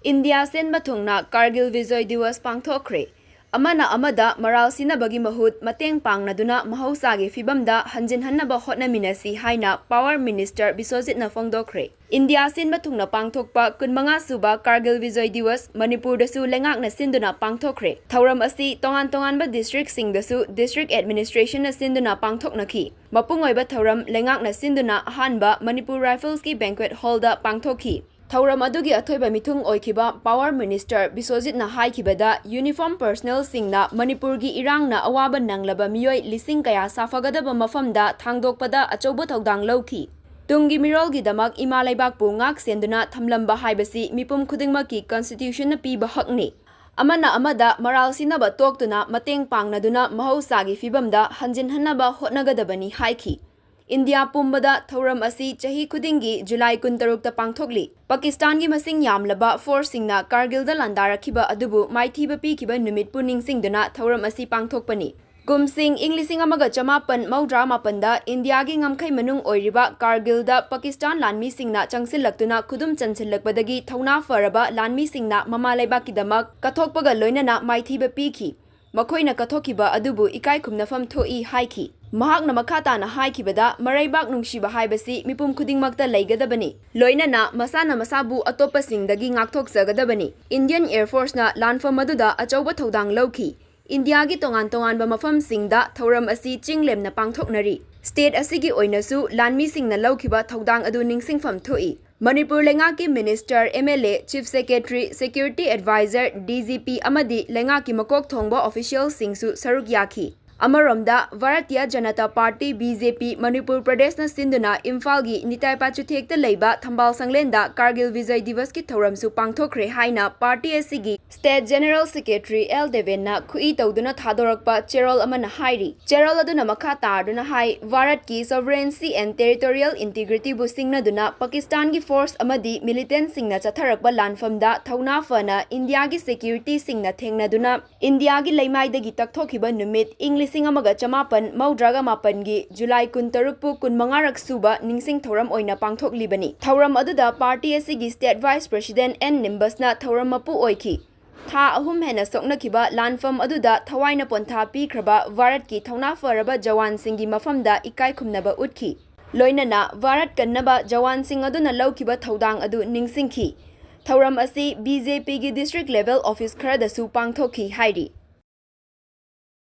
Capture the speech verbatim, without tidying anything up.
India ꯁꯤꯟꯕ ꯊꯨꯡꯅ ꯀꯥꯔꯒꯤꯜ ꯕꯤꯖꯣꯏ ꯗꯤꯋꯁ ꯄꯥꯡꯊꯣꯛꯈ꯭ꯔꯦ꯫ ꯑꯃꯅ ꯑꯃꯗ ꯃꯔꯥꯜ ꯁꯤꯅꯕꯒꯤ ꯃꯍꯨꯠ ꯃꯇꯦꯡ ꯄꯥꯡꯅꯗꯨꯅ ꯃꯍꯧꯁꯥꯒꯤ ꯐꯤꯕꯝꯗ ꯍꯟꯖꯤꯟꯍꯟꯅꯕ ꯍꯣꯠꯅꯃꯤꯟꯅꯁꯤ ꯍꯥꯏꯅ Power Minister ꯕꯤꯁ꯭ꯋꯖꯤꯠꯅ ꯐꯣꯡꯗꯣꯛꯈ꯭ꯔꯦ꯫ ꯏꯟꯗꯤꯌꯥ ꯁꯤꯟꯕ ꯊꯨꯡꯅ ꯄꯥꯡꯊꯣꯛꯄ ꯀꯨꯟꯃꯉꯥ ꯁꯨꯕ ꯀꯥꯔꯒꯤꯜ ꯕꯤꯖꯣꯏ ꯗꯤꯋꯁ ꯃꯅꯤꯄꯨꯔꯗꯁꯨ ꯂꯩꯉꯥꯛꯅ ꯁꯤꯟꯗꯨꯅ ꯄꯥꯡꯊꯣꯛꯈ꯭ꯔꯦ꯫ ꯊꯧꯔꯝ ꯑꯁꯤ ꯇꯣꯉꯥꯟ ꯇꯣꯉꯥꯟꯕ districtꯁꯤꯡꯗꯁꯨ district administrationꯅ ꯁꯤꯟꯗꯨꯅ ꯄꯥꯡꯊꯣꯛꯅꯈꯤ꯫ ꯃꯄꯨꯡ ꯑꯣꯏꯕ ꯊꯧꯔꯝ ꯂꯩꯉꯥꯛꯅ ꯁꯤꯟꯗꯨꯅ ꯑꯍꯥꯟꯕ ꯃꯅꯤꯄꯨꯔ Riflesꯀꯤ banquet hallꯗ ꯄꯥꯡꯊꯣꯛꯈꯤ꯫ ꯊꯧꯔꯝ ꯑꯗꯨꯒꯤ ꯑꯊꯣꯏꯕ ꯃꯤꯊꯨꯡ ꯑꯣꯏꯈꯤꯕ Power Minister ꯕꯤꯁ꯭ꯋꯖꯤꯠꯅ ꯍꯥꯏꯈꯤꯕꯗ, uniform personnelꯁꯤꯡꯅ ꯃꯅꯤꯄꯨꯔꯒꯤ ꯏꯔꯥꯡꯅ ꯑꯋꯥꯕ ꯅꯪꯂꯕ ꯃꯤꯑꯣꯏ ꯂꯤꯁꯤꯡ ꯀꯌꯥ ꯁꯥꯐꯒꯗꯕ ꯃꯐꯝꯗ ꯊꯥꯡꯗꯣꯛꯄꯗ ꯑꯆꯧꯕ ꯊꯧꯗꯥꯡ ꯂꯧꯈꯤ꯫ ꯇꯨꯡꯒꯤ ꯃꯤꯔꯣꯜꯒꯤꯗꯃꯛ ꯏꯃꯥ ꯂꯩꯕꯥꯛꯄꯨ ꯉꯥꯛ ꯁꯦꯟꯗꯨꯅ ꯊꯝꯂꯝꯕ ꯍꯥꯏꯕꯁꯤ ꯃꯤꯄꯨꯝ ꯈꯨꯗꯤꯡꯃꯛꯀꯤ constitutionꯅ ꯄꯤꯕ ꯍꯛꯅꯤ꯫ ꯑꯃꯅ ꯑꯃꯗ ꯃꯔꯥꯜ ꯁꯤꯅꯕ ꯇꯣꯛꯇꯨꯅ ꯃꯇꯦꯡ ꯄꯥꯡꯅꯗꯨꯅ ꯃꯍꯧꯁꯥꯒꯤ ꯐꯤꯕꯝꯗ ꯍꯟꯖꯤꯟꯍꯟꯅꯕ ꯍꯣꯠꯅꯒꯗꯕꯅꯤ ꯍꯥꯏꯈꯤ꯫ ꯏꯟꯗꯤꯌꯥ ꯄꯨꯝꯕꯗ ꯊꯧꯔꯝ ꯑꯁꯤ ꯆꯍꯤ ꯈꯨꯗꯤꯡꯒꯤ ꯖꯨꯂꯥꯏ ꯀꯨꯟꯇꯔꯨꯛꯇ ꯄꯥꯡꯊꯣꯛꯂꯤ꯫ ꯄꯥꯀꯤꯁꯇꯥꯟꯒꯤ ꯃꯁꯤꯡ ꯌꯥꯝꯂꯕ forceꯁꯤꯡꯅ ꯀꯥꯔꯒꯤꯜꯗ ꯂꯥꯟꯗꯥꯔꯛꯈꯤꯕ ꯑꯗꯨꯕꯨ ꯃꯥꯏꯊꯤꯕ ꯄꯤꯈꯤꯕ ꯅꯨꯃꯤꯠꯄꯨ ꯅꯤꯡꯁꯤꯡꯗꯨꯅ ꯊꯧꯔꯝ ꯑꯁꯤ ꯄꯥꯡꯊꯣꯛꯄꯅꯤ꯫ ꯀꯨꯝꯁꯤꯡ ꯏꯪ ꯂꯤꯁꯤꯡ ꯑꯃꯒ ꯆꯃꯥꯄꯟ ꯃꯧꯗ꯭ꯔꯥ ꯃꯥꯄꯟꯗ ꯏꯟꯗꯤꯌꯥꯒꯤ ꯉꯝꯈꯩ ꯃꯅꯨꯡ ꯑꯣꯏꯔꯤꯕ ꯀꯥꯔꯒꯤꯜꯗ ꯄꯥꯀꯤꯁꯇꯥꯟ ꯂꯥꯟꯃꯤꯁꯤꯡꯅ ꯆꯪꯁꯤꯜꯂꯛꯇꯨꯅ ꯈꯨꯗꯨꯝ ꯆꯟꯁꯤꯜꯂꯛꯄꯗꯒꯤ ꯊꯧꯅꯥ ꯐꯔꯕ ꯂꯥꯟꯃꯤꯁꯤꯡꯅ ꯃꯃꯥ ꯂꯩꯕꯥꯛꯀꯤꯗꯃꯛ ꯀꯠꯊꯣꯛꯄꯒ ꯂꯣꯏꯅꯅ ꯃꯥꯏꯊꯤꯕ ꯄꯤꯈꯤ꯫ ꯃꯈꯣꯏꯅ ꯀꯠꯊꯣꯛꯈꯤꯕ ꯑꯗꯨꯕꯨ ꯏꯀꯥꯏ ꯈꯨꯝꯅꯐꯝ ꯊꯣꯛꯏ ꯍꯥꯏꯈꯤ꯫ ꯃꯍꯥꯛꯅ ꯃꯈꯥ ꯇꯥꯅ ꯍꯥꯏꯈꯤꯕꯗ, ꯃꯔꯩꯕꯥꯛ ꯅꯨꯡꯁꯤꯕ ꯍꯥꯏꯕꯁꯤ ꯃꯤꯄꯨꯝ ꯈꯨꯗꯤꯡꯃꯛꯇ ꯂꯩꯒꯗꯕꯅꯤ, ꯂꯣꯏꯅꯅ ꯃꯁꯥꯅ ꯃꯁꯥꯕꯨ ꯑꯇꯣꯞꯄꯁꯤꯡꯗꯒꯤ ꯉꯥꯛꯊꯣꯛꯆꯒꯗꯕꯅꯤ꯫ Indian Air Forceꯅ ꯂꯥꯟꯐꯝ ꯑꯗꯨꯗ ꯑꯆꯧꯕ ꯊꯧꯗꯥꯡ ꯂꯧꯈꯤ꯫ ꯏꯟꯗꯤꯌꯥꯒꯤ ꯇꯣꯉꯥꯟ ꯇꯣꯉꯥꯟꯕ ꯃꯐꯝꯁꯤꯡꯗ ꯊꯧꯔꯝ ꯑꯁꯤ ꯆꯤꯡ ꯂꯦꯝꯅ ꯄꯥꯡꯊꯣꯛꯅꯔꯤ꯫ State ꯑꯁꯤꯒꯤ ꯑꯣꯏꯅꯁꯨ ꯂꯥꯟꯃꯤꯁꯤꯡꯅ ꯂꯧꯈꯤꯕ ꯊꯧꯗꯥꯡ ꯑꯗꯨ ꯅꯤꯡꯁꯤꯡꯐꯝ ꯊꯣꯛꯏ꯫ ꯃꯅꯤꯄꯨꯔ ꯂꯩꯉꯥꯛꯀꯤ Minister, MLA, Chief Secretary, Security Advisor, DGP ꯑꯃꯗꯤ ꯂꯩꯉꯥꯛꯀꯤ ꯃꯀꯣꯛ ꯊꯣꯡꯕ officialꯁꯤꯡꯁꯨ ꯁꯔꯨꯛ ꯌꯥꯈꯤ꯫ ꯑꯃꯔꯣꯝꯗ, ꯚꯥꯔꯇꯤꯌ ꯖꯅꯇꯥ ꯄꯥꯔꯇꯤ, BJP, ꯃꯅꯤꯄꯨꯔ ꯄ꯭ꯔꯗꯦꯁꯅ ꯁꯤꯟꯗꯨꯅ ꯏꯝꯐꯥꯜꯒꯤ ꯅꯤꯇꯥꯏ ꯄꯥꯆꯨꯊꯦꯛꯇ ꯂꯩꯕ ꯊꯝꯕꯥꯜ ꯁꯪꯂꯦꯟꯗ ꯀꯥꯔꯒꯤꯜ ꯕꯤꯖꯣꯏ ꯗꯤꯋꯁꯀꯤ ꯊꯧꯔꯝꯁꯨ ꯄꯥꯡꯊꯣꯛꯈ꯭ꯔꯦ ꯍꯥꯏꯅ ꯄꯥꯔꯇꯤ ꯑꯁꯤꯒꯤ State General Secretary ꯑꯦꯜ ꯗꯦꯕꯦꯟꯅ ꯈꯨꯏ ꯇꯧꯗꯨꯅ ꯊꯥꯗꯣꯔꯛꯄ ꯆꯦꯔꯣꯜ ꯑꯃꯅ ꯍꯥꯏꯔꯤ꯫ ꯆꯦꯔꯣꯜ ꯑꯗꯨꯅ ꯃꯈꯥ ꯇꯥꯗꯨꯅ ꯍꯥꯏ, ꯚꯥꯔꯠꯀꯤ sovereignty and territorial integrityꯕꯨ ꯁꯤꯡꯅꯗꯨꯅ ꯄꯥꯀꯤꯁꯇꯥꯟꯒꯤ force ꯑꯃꯗꯤ militantꯁꯤꯡꯅ ꯆꯠꯊꯔꯛꯄ ꯂꯥꯟꯐꯝꯗ ꯊꯧꯅꯥ ꯐꯅ ꯏꯟꯗꯤꯌꯥꯒꯤ securityꯁꯤꯡꯅ ꯊꯦꯡꯅꯗꯨꯅ ꯏꯟꯗꯤꯌꯥꯒꯤ ꯂꯩꯃꯥꯏꯗꯒꯤ ꯇꯛꯊꯣꯛꯈꯤꯕ ꯅꯨꯃꯤꯠ ꯏꯪ ꯂꯤꯁꯤꯡ ꯑꯃꯒ ꯆꯃꯥꯄꯟ ꯃꯧꯗ꯭ꯔꯥꯒ ꯃꯥꯄꯟꯒꯤ ꯖꯨꯂꯥꯏ ꯀꯨꯟꯇꯔꯨꯛꯄꯨ ꯀꯨꯟꯃꯉꯥꯔꯛ ꯁꯨꯕ ꯅꯤꯡꯁꯤꯡ ꯊꯧꯔꯝ ꯑꯣꯏꯅ ꯄꯥꯡꯊꯣꯛꯂꯤꯕꯅꯤ꯫ ꯊꯧꯔꯝ ꯑꯗꯨꯗ party ꯑꯁꯤꯒꯤ state vice president N ꯅꯤꯝꯕꯁꯅ ꯊꯧꯔꯝ ꯃꯄꯨ ꯑꯣꯏꯈꯤ꯫ ꯊꯥ ꯑꯍꯨꯝ ꯍꯦꯟꯅ ꯁꯣꯛꯅꯈꯤꯕ ꯂꯥꯟꯐꯝ ꯑꯗꯨꯗ ꯊꯋꯥꯏꯅ ꯄꯣꯟꯊꯥ ꯄꯤꯈ꯭ꯔꯕ ꯚꯥꯔꯠꯀꯤ ꯊꯧꯅꯥ ꯐꯔꯕ ꯖꯋꯥꯟꯁꯤꯡꯒꯤ ꯃꯐꯝꯗ ꯏꯀꯥꯏ ꯈꯨꯝꯅꯕ ꯎꯠꯈꯤ꯫ ꯂꯣꯏꯅꯅ ꯚꯥꯔꯠ ꯀꯟꯅꯕ ꯖꯋꯥꯟꯁꯤꯡ ꯑꯗꯨꯅ ꯂꯧꯈꯤꯕ ꯊꯧꯗꯥꯡ ꯑꯗꯨ ꯅꯤꯡꯁꯤꯡꯈꯤ꯫ ꯊꯧꯔꯝ ꯑꯁꯤ BJPꯒꯤ district level office ꯈꯔꯗꯁꯨ ꯄꯥꯡꯊꯣꯛꯈꯤ ꯍꯥꯏꯔꯤ꯫